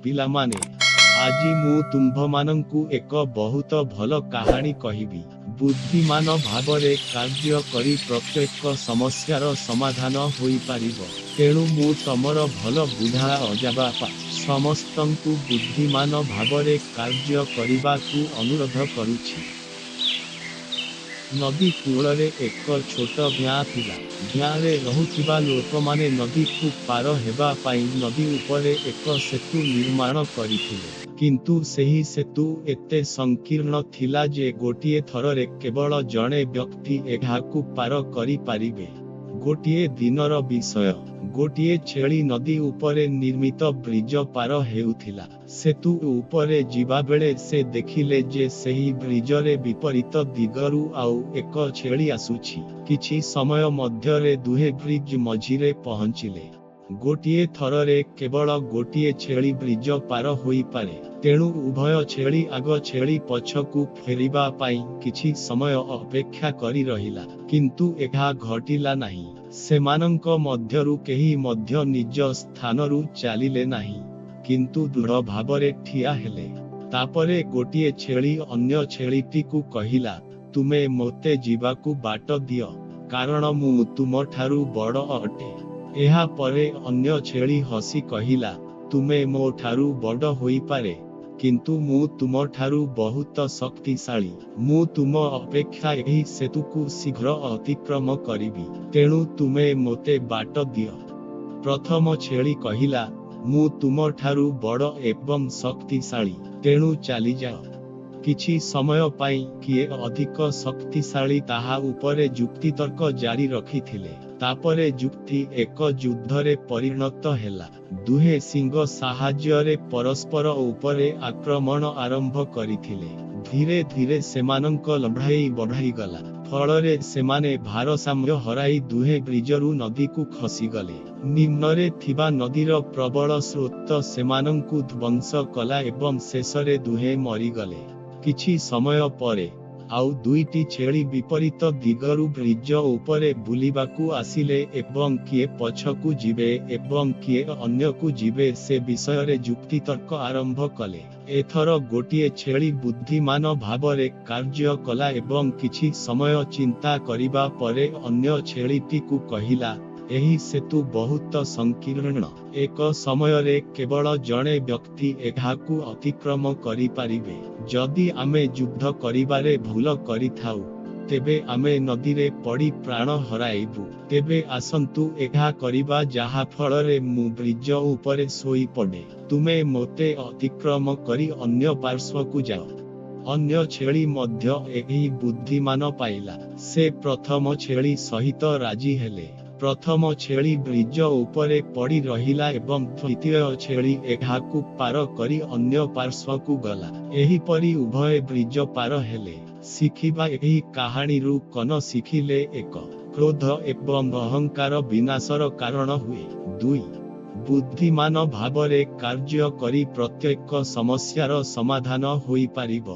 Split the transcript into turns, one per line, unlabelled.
ପିଲାମାନେ, ଆଜି ମୁଁ ତୁମ୍ଭମାନଙ୍କୁ ଏକ ବହୁତ ଭଲ କାହାଣୀ କହିବି। ବୁଦ୍ଧିମାନ ଭାବରେ କାର୍ଯ୍ୟ କରି ପ୍ରତ୍ୟେକ ସମସ୍ୟାର ସମାଧାନ ହୋଇପାରିବ। ତେଣୁ ମୁଁ ତମର ଭଲ ବୁଢ଼ା ଅଜାବାପା ସମସ୍ତଙ୍କୁ ବୁଦ୍ଧିମାନ ଭାବରେ କାର୍ଯ୍ୟ କରିବାକୁ ଅନୁରୋଧ କରୁଛି। ନଦୀ କୂଳରେ ଏକ ଛୋଟ ଗାଁ ଥିଲା। ଗାଁରେ ରହୁଥିବା ଲୋକମାନେ ନଦୀକୁ ପାର ହେବା ପାଇଁ ନଦୀ ଉପରେ ଏକ ସେତୁ ନିର୍ମାଣ କରିଥିଲେ। କିନ୍ତୁ ସେହି ସେତୁ ଏତେ ସଂକୀର୍ଣ୍ଣ ଥିଲା ଯେ ଗୋଟିଏ ଥରରେ କେବଳ ଜଣେ ବ୍ୟକ୍ତି ଏହାକୁ ପାର କରିପାରିବେ। ଗୋଟିଏ ଦିନର ବିଷୟ। ଗୋଟିଏ ଛେଳି ନଦୀ ଉପରେ ନିର୍ମିତ ବ୍ରିଜ ପାର ହେଉଥିଲା। ସେତୁ ଉପରେ ଯିବାବେଳେ ସେ ଦେଖିଲେ ଯେ ସେହି ବ୍ରିଜରେ ବିପରୀତ ଦିଗରୁ ଆଉ ଏକ ଛେଳି ଆସୁଛି। କିଛି ସମୟ ମଧ୍ୟରେ ଦୁହେଁ ବ୍ରିଜ ମଝିରେ ପହଞ୍ଚିଲେ। ଗୋଟିଏ ଥରରେ କେବଳ ଗୋଟିଏ ଛେଳି ବ୍ରିଜ ପାର ହୋଇପାରେ। ତେଣୁ ଉଭୟ ଛେଳି ଆଗ ଛେଳି ପଛକୁ ଫେରିବା ପାଇଁ କିଛି ସମୟ ଅପେକ୍ଷା କରି ରହିଲା। କିନ୍ତୁ ଏହା ଘଟିଲା ନାହିଁ। ସେମାନଙ୍କ ମଧ୍ୟରୁ କେହି ମଧ୍ୟ ନିଜ ସ୍ଥାନରୁ ଚାଲିଲେ ନାହିଁ, କିନ୍ତୁ ଦୃଢ଼ ଭାବରେ ଠିଆ ହେଲେ। ତାପରେ ଗୋଟିଏ ଛେଳି ଅନ୍ୟ ଛେଳିଟିକୁ କହିଲା, ତୁମେ ମୋତେ ଯିବାକୁ ବାଟ ଦିଅ, କାରଣ ମୁଁ ତୁମଠାରୁ ବଡ଼ ଅଟେ। ଏହା ପରେ ଅନ୍ୟ ଛେଳି ହସି କହିଲା, ତୁମେ ମୋ ଠାରୁ ବଡ଼ ହୋଇପାରେ, କିନ୍ତୁ ମୁଁ ତୁମଠାରୁ ବହୁତ ଶକ୍ତିଶାଳୀ। ମୁଁ ତୁମ ଅପେକ୍ଷା ଏହି ସେତୁକୁ ଶୀଘ୍ର ଅତିକ୍ରମ କରିବି। ତେଣୁ ତୁମେ ମୋତେ ବାଟ ଦିଅ। ପ୍ରଥମ ଛେଳି କହିଲା, ମୁଁ ତୁମଠାରୁ ବଡ଼ ଏବଂ ଶକ୍ତିଶାଳୀ, ତେଣୁ ଚାଲିଯାଅ। କିଛି ସମୟ ପାଇଁ କିଏ ଅଧିକ ଶକ୍ତିଶାଳୀ ତାହା ଉପରେ ଯୁକ୍ତିତର୍କ ଜାରି ରଖିଥିଲେ। ତାପରେ ଯୁକ୍ତି ଏକ ଯୁଦ୍ଧରେ ପରିଣତ ହେଲା। ଦୁହେଁ ଶିଙ୍ଗ ସାହାଯ୍ୟରେ ପରସ୍ପର ଉପରେ ଆକ୍ରମଣ ଆରମ୍ଭ କରିଥିଲେ। ଧୀରେ ଧୀରେ ସେମାନଙ୍କ ଲଢ଼ାଇ ବଢ଼ିଗଲା। ଫଳରେ ସେମାନେ ଭାରସାମ୍ୟ ହରାଇ ଦୁହେଁ ବ୍ରିଜରୁ ନଦୀକୁ ଖସିଗଲେ। ନିମ୍ନରେ ଥିବା ନଦୀର ପ୍ରବଳ ସ୍ରୋତ ସେମାନଙ୍କୁ ଧ୍ୱଂସ କଲା ଏବଂ ଶେଷରେ ଦୁହେଁ ମରିଗଲେ। କିଛି ସମୟ ପରେ, ଆଉ ଦୁଇଟି ଛେଳି ବିପରୀତ ଦିଗରୁ ବ୍ରିଜ ଉପରେ ବୁଲିବାକୁ ଆସିଲେ ଏବଂ କିଏ ପଛକୁ ଯିବେ ଏବଂ କିଏ ଅନ୍ୟକୁ ଯିବେ ସେ ବିଷୟରେ ଯୁକ୍ତିତର୍କ ଆରମ୍ଭ କଲେ। ଏଥର ଗୋଟିଏ ଛେଳି ବୁଦ୍ଧିମାନ ଭାବରେ କାର୍ଯ୍ୟ କଲା ଏବଂ କିଛି ସମୟ ଚିନ୍ତା କରିବା ପରେ ଅନ୍ୟ ଛେଳିଟିକୁ କହିଲା, ଏହି ସେତୁ ବହୁତ ସଂକୀର୍ଣ୍ଣ। ଏକ ସମୟରେ କେବଳ ଜଣେ ବ୍ୟକ୍ତି ଏହାକୁ ଅତିକ୍ରମ କରିପାରିବେ। ଯଦି ଆମେ ଯୁଦ୍ଧ କରିବାରେ ଭୁଲ କରିଥାଉ, ତେବେ ଆମେ ନଦୀରେ ପଡ଼ି ପ୍ରାଣ ହରାଇବୁ। ତେବେ ଆସନ୍ତୁ ଏହା କରିବା ଯାହା ଫଳରେ ମୁଁ ବ୍ରିଜ ଉପରେ ଶୋଇପଡ଼େ। ତୁମେ ମୋତେ ଅତିକ୍ରମ କରି ଅନ୍ୟ ପାର୍ଶ୍ୱକୁ ଯାଅ। ଅନ୍ୟ ଛେଳି ମଧ୍ୟ ଏହି ବୁଦ୍ଧିମାନ ପାଇଲା। ସେ ପ୍ରଥମ ଛେଳି ସହିତ ରାଜି ହେଲେ। ପ୍ରଥମ ଛେଳି ବ୍ରିଜ ଉପରେ ପଡ଼ି ରହିଲା ଏବଂ ଦ୍ୱିତୀୟ ଛେଳି ଏହାକୁ ପାର କରି ଅନ୍ୟ ପାର୍ଶ୍ୱକୁ ଗଲା। ଏହିପରି ଉଭୟେ ବ୍ରିଜ ପାର ହେଲେ। ଶିଖିବା ଏହି କାହାଣୀରୁ କନ ଶିଖିଲେ? ଏକ, କ୍ରୋଧ ଏବଂ ଅହଙ୍କାର ବିନାଶର କାରଣ ହୁଏ। ଦୁଇ, ବୁଦ୍ଧିମାନ ଭାବରେ କାର୍ଯ୍ୟ କରି ପ୍ରତ୍ୟେକ ସମସ୍ୟାର ସମାଧାନ ହୋଇପାରିବ।